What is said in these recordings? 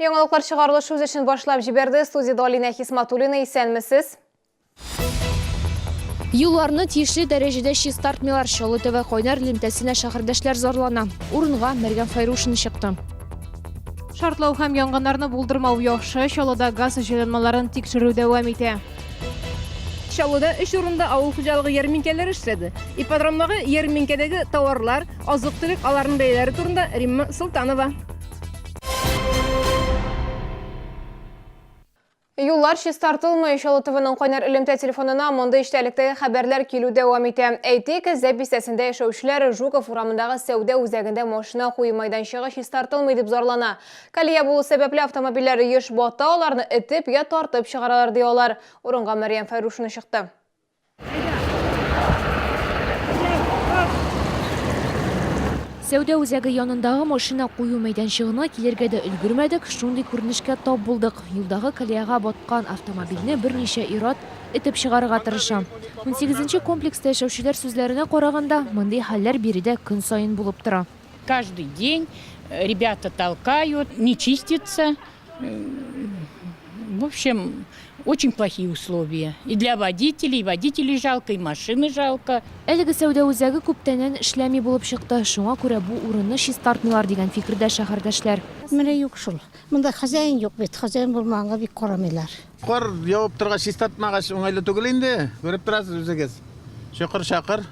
Яңалыклар чыгарылышы үз эшен башлап җибәрде. Студиядә Алинә Хисматуллина, исәнмесез. Юлларны тиешле дәрәҗәдә чистартмыйлар. Чаллы ТВ кайнар элемтәсенә шәһәрдәшләр зарлана. Урынга Мәргән Файрушина чыкты. Шартлау һәм янгыннарны булдырмау яхшы. Чаллыда газ җайланмаларын тикшерү дәвам итә. Чаллыда өч урында авыл хуҗалыгы ярминкәләре эшләде. Ипподромдагы ярминкәдәге товарлар, азык-төлек, аларның бәяләре турында Римма Солтанова. Юллар чистартылмый. Чаллы ТВның кайнар элемтә телефонына мондый эчтәлектәге хәбәрләр килү дәвам итә. Әйтик, Зәб бистәсендә яшәүчеләр Жуков урамындагы сәүдә үзәгендә машина кую майданчыгы чистартылмый дип зарлана. Колея булу сәбәпле автомобильләр еш бата, аларны этеп я тартып чыгаралар, ди алар. Урынга Мәрьям Фәйрушина чыкты. Сәүдә үзәге янындагы машина кую мәйданчыгына килергә дә өлгермәдек, шундый күренешкә тап булдык. Юлдагы колеяга баткан автомобильне берничә ир-ат этеп чыгарырга тырыша. Унсигезенче комплекста яшәүчеләр сүзләренә караганда, мондый хәлләр биредә көн саен булып тора. Каждый день ребята толкают, не чистится. В общем, очень плохие условия. И для водителей, и водителей жалко, и машины жалко. Әлеге сәүдә үзәге күптәннән эшләми булып чыкты, шуңа күрә бу урынны чистартмыйлар дигән фикердә шәһәрдәшләр. Менә юк шул. Монда хозяин юк бит. Хозяин булмаганга бик карамыйлар. Кар явып торгач, чистартмагач уңайлы түгел инде. Күреп торасыз үзегез. Чокыр-чакыр.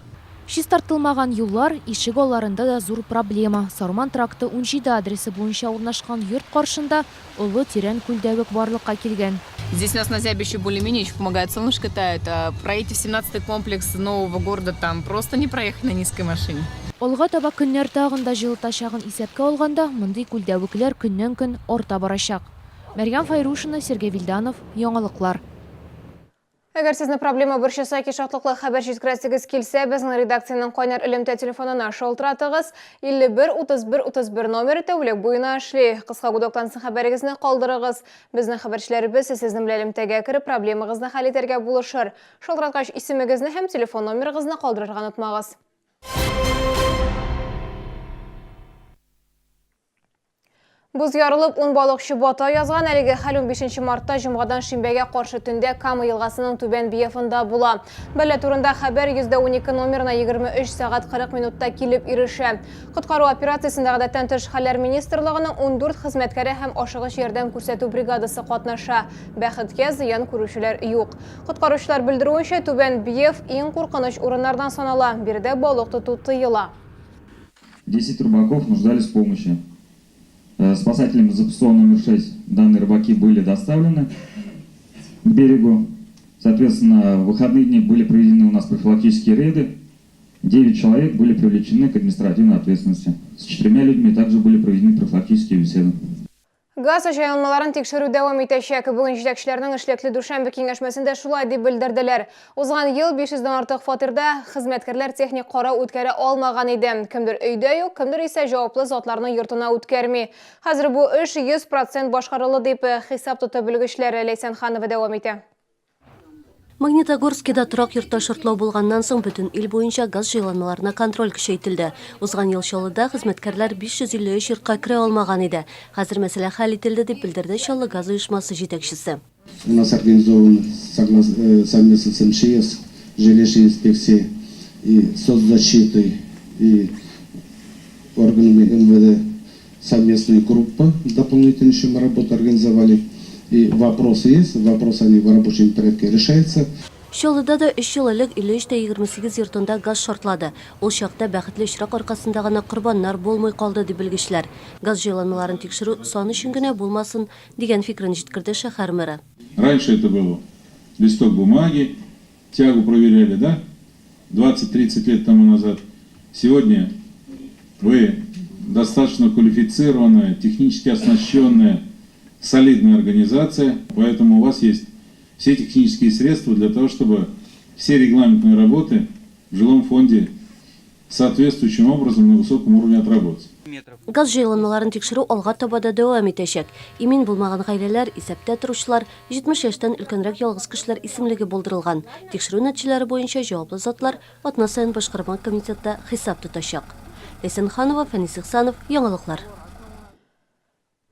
Чистартылмаган юллар, ишек алларында да зур проблема. Сарман тракты 17 адресы буенча урнашкан йорт каршында олы тирән күлдәвек барлыкка килгән. Здесь у нас на Зябе еще более-менее еще помогает, солнышко тает. А проедьте в 17-й комплекс нового города, там просто не проехать на низкой машине. Алга таба көннәр тагын да җылытачагын исәпкә алганда, мондый күлдәвекләр көннән-көн арта барачак. Мәрьям Фәйрушина, Сергей Вильданов, Яңалыклар. Әгәр сезне проблема борчыса яки шатлыклы хәбәр җиткерәсегез килсә, безнең редакциянең кайнар элемтә телефонына шалтыратыгыз. 51 31 31 номеры тәүлек буена эшли. Кыска гудоктан соң хәбәрегезне калдырыгыз. Безнең хәбәрчеләребез сезнең белән элемтәгә кереп, проблемагызны хәл итәргә булышыр. Шалтыраткач исемегезне һәм телефон номерыгызны калдырырга онытмагыз. Боз ярылып, ун балыкчы бата язган. Әлеге хәл 15 мартта җомгадан шимбәгә каршы төндә Кама елгасының түбән биефында була. Бәла турында хәбәр 112 номерына 23 сәгать 40 минутта килеп ирешә. Коткару операциясендә гадәттән тыш хәлләр министрлыгының 14 хезмәткәре һәм ашыгыч ярдәм күрсәтү бригадасы катнаша. Бәхеткә, зыян күрүчеләр юк. Коткаручылар белдерүенчә, түбән биеф иң куркыныч урыннардан санала. Биредә балык тоту тыела. Десять рыбаков нуждались в помощи. Э, спасателями ЗПСО номер 6 данные рыбаки были доставлены к берегу. Соответственно, в выходные дни были проведены у нас профилактические рейды. Девять человек были привлечены к административной ответственности. С четырьмя людьми также были проведены профилактические беседы. Газ җайланмаларын тикшерү дәвам итәчәк. Бүген җитәкчеләрнең эшлекле дүшәмбе киңәшмәсендә шулай дип белдерделәр. Узган ел 500 дән артык фатирда хезмәткәрләр техник карау үткәрә алмаган иде. Кемдер өйдә юк, кемдер исә җаваплы затларның йортына үткәрми. Хәзер бу эш 100 процент башкарылды дип хисап тота белгечләр. Ләйсән Ханова дәвам итә. Магнитогорскида торак йортта шартлау булганнан соң бөтен ил буенча газ җайланмаларына контроль көчәйтелде. Узган ел Чаллыда хезмәткәрләр 553 йортка керә алмаган иде. Хәзер мәсьәлә хәл ителде, дип белдерде Чаллы газ оешмасы җитәкчесе. У нас организован совместно с МЧС, жилищной инспекцией и соцзащитой и органами МВД совместная группа, дополнительно еще мы работу организовали. И вопросы есть, вопросы они в рабочем порядке решаются. Чаллыда да өч ел элек 53 тә 28 йортында газ шартлады. Ул чакта бәхетле очрак аркасында гына корбаннар булмый калды, ди белгечләр. Газ җайланмаларын тикшерү сан өчен генә булмасын, дигән фикерен җиткерде шәһәр мэры. Раньше это было листок бумаги, тягу проверяли, да? 20-30 лет тому назад. Сегодня вы достаточно квалифицированная, технически оснащенная, солидная организация, поэтому у вас есть все технические средства для того, чтобы все регламентные работы в жилом фонде соответствующим образом на высоком уровне отработать. Газ җайланмаларын тикшерү алга таба да дәвам итәчәк. Имин булмаган гаиләләр, исәптә торучылар, 70 яшьтән өлкәнрәк ялгыз кешеләр исемлеге булдырылган. Тикшерү нәтиҗәләре буенча җаваплы затлар атна саен башкарма комитетта хисап тотачак. Ләйсән Ханова, Фәнис Ихсанов, Яңалыклар.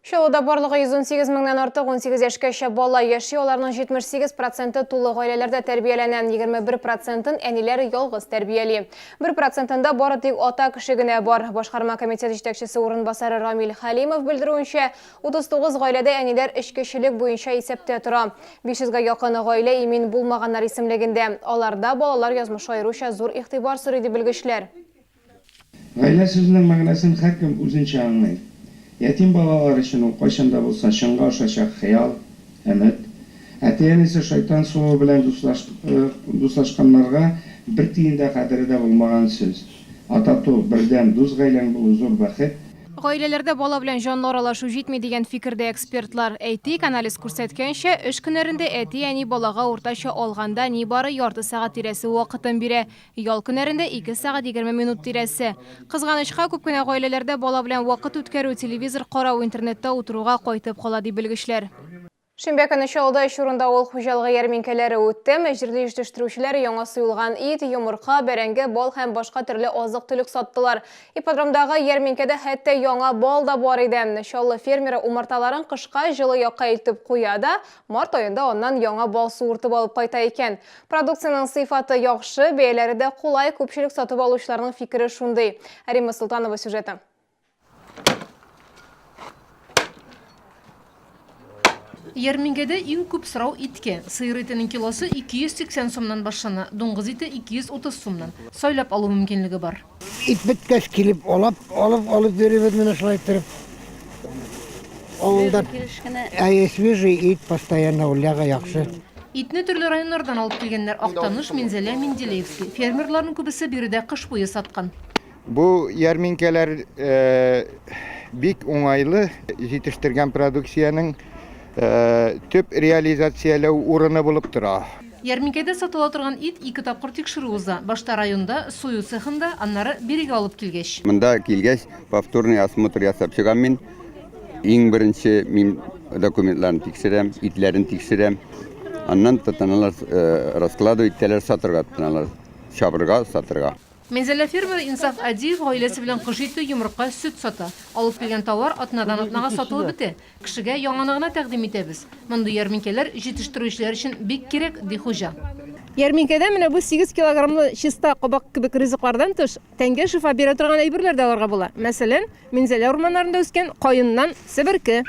Чаллыда барлыгы 118 меңнән артык 18 яшькәчә бала яши, аларның 78 проценты тулы гаиләләрдә тәрбияләнә, 21 процентын әниләр ялгыз тәрбияли. Бер процентында бары тик ата кеше генә бар. Башкарма комитет җитәкчесе урынбасары Рамил Хәлимов белдерүенчә, 39 гаиләдә әниләр эчкечелек буенча исәптә тора. 500 гә якын гаилә имин булмаганнар исемлегендә. Аларда балалар язмышы аеруча зур игътибар сорый, ди белгечләр. Гаилә сүзенең мәгънәсен һәркем үзенчә аңлый. Ятим балалар өчен ул кайчан да булса чынга ашачак хыял, өмет. Әти-әнисе шайтан суы белән дуслашканнарга бер тиен дә кадере дә булмаган сүз. Ә тату, бердәм, дус гаиләң булу зур бәхет. Гаиләләрдә бала белән җанлы аралашу җитми дигән фикердә экспертлар. Әйтик, анализ күрсәткәнчә, эш көннәрендә әти-әни балага уртача алганда нибары ярты сәгать тирәсе вакытын бирә. Ял көннәрендә 2 сәгать 20 минут тирәсе. Кызганычка, күп кенә гаиләләрдә бала белән вакыт үткәрү, телевизор карау, интернетта утыруга кайтып кала, ди белгечләр. Шимбә көне Чаллыда өч урында авыл хуҗалыгы ярминкәләре үтте. Җирле җитештерүчеләр яңа суелган ит, йомырка, бәрәңге, бал һәм башка төрле азык-төлек саттылар. Ипподромдагы ярминкәдә хәтта яңа бал да бар иде. Чаллы фермеры умарталарын кышка җылы якка илтеп куя да, март аенда аннан яңа бал суыртып алып кайта икән. Продукциянең сыйфаты яхшы, бәяләре дә кулай, күпчелек сатып алучыларның фикере шундый. Римма Солтанова сюжеты. Ярминкәдә иң күп сорау иткә. Сыер итенең килосы 280 сумнан башлана, дуңгыз ите 230 сумнан. Сайлап алу мөмкинлеге бар. Ит беткәч килеп алап, алып, алып йөрибез менә шулай иттереп. Авылдан. Әйе, свежий ит постоянно ул ягы яхшы. Итне төрле районнардан алып килгәннәр, Актаныш, Минзәлә, Менделеевский. Фермерларның күбесе биредә кыш буе саткан. Бу ярминкәләр бик уңайлы, җитештергән продукциянең төп реализацияләү урыны булып тора. Ярминкәдә сатыла торган ит ике тапкыр тикшерү уза, башта районда, сую цехында, аннары бирегә алып килгәч. Монда килгәч, повторный осмотр ясап чыгам мин. Иң беренче мин документларын тикшерәм, итләрен тикшерәм. Аннан тотыналар, раскладывать итәләр, сатырга тотыналар, чабырга, сатырга. Минзәлә фермеры Инсаф Адиев гаиләсе белән кош ите, йомырка, сөт сата. Алып килгән товар атнадан-атнага сатылып бетә. Кешегә яңаны гына тәкъдим итәбез. Мондый ярминкәләр җитештерүчеләр өчен бик кирәк, ди хуҗа. Ярминкәдә менә бу 8 килограммлы чиста кабак кебек ризыклардан тыш, тәнгә шифа бирә торган әйберләр дә алырга була. Мәсәлән, Минзәлә урманнарында үскән каеннан себерке.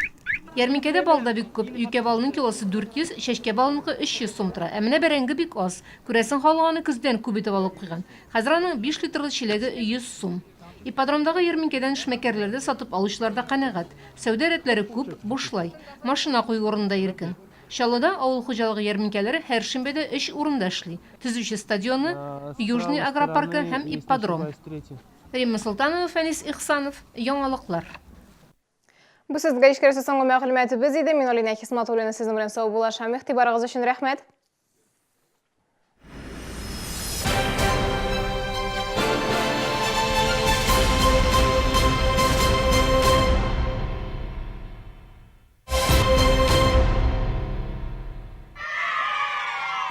Ярминкәдә бал да бик күп. Юкә балының килосы 400, чәчкә балыныкы 300 сум тора. Ә менә бәрәңге бик аз. Күрәсең, халык аны көздән күп итеп алып куйган. Хәзер аның биш литрлы чиләге 100 сум. Ипподромдагы ярминкәдән эшмәкәрләр дә, сатып алучылар да канәгать. Сәүдә рәтләре күп, бушлай. Машина кую урыны да иркен. Чаллыда авыл хуҗалыгы ярминкәләре һәр шимбәдә өч урында эшли, Төзүче стадионы, Южный агропаркы һәм ипподром. Римма Солтанова, Фәнис Ихсанов, Яңалыклар. Бу сезгә ишкәресе соңгы мәгълүматыбыз иде. Мин Алинә Хисматуллина сезнең белән саубуллашам. Игътибарыгыз өчен рәхмәт.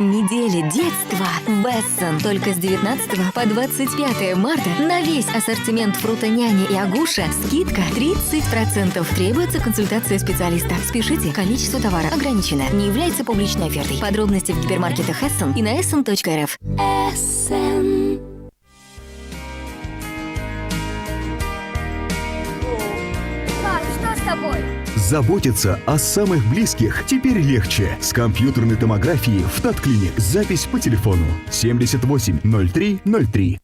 Неделя детства в Эссен. Только с 19 по 25 марта на весь ассортимент фрута няни и агуша скидка 30%. Требуется консультация специалиста. Спешите, количество товара ограничено. Не является публичной офертой. Подробности в гипермаркетах Эссен и на essen.rf. Эссен. Что с тобой? Заботиться о самых близких теперь легче. С компьютерной томографией в Татклиник. Запись по телефону 78 03 03.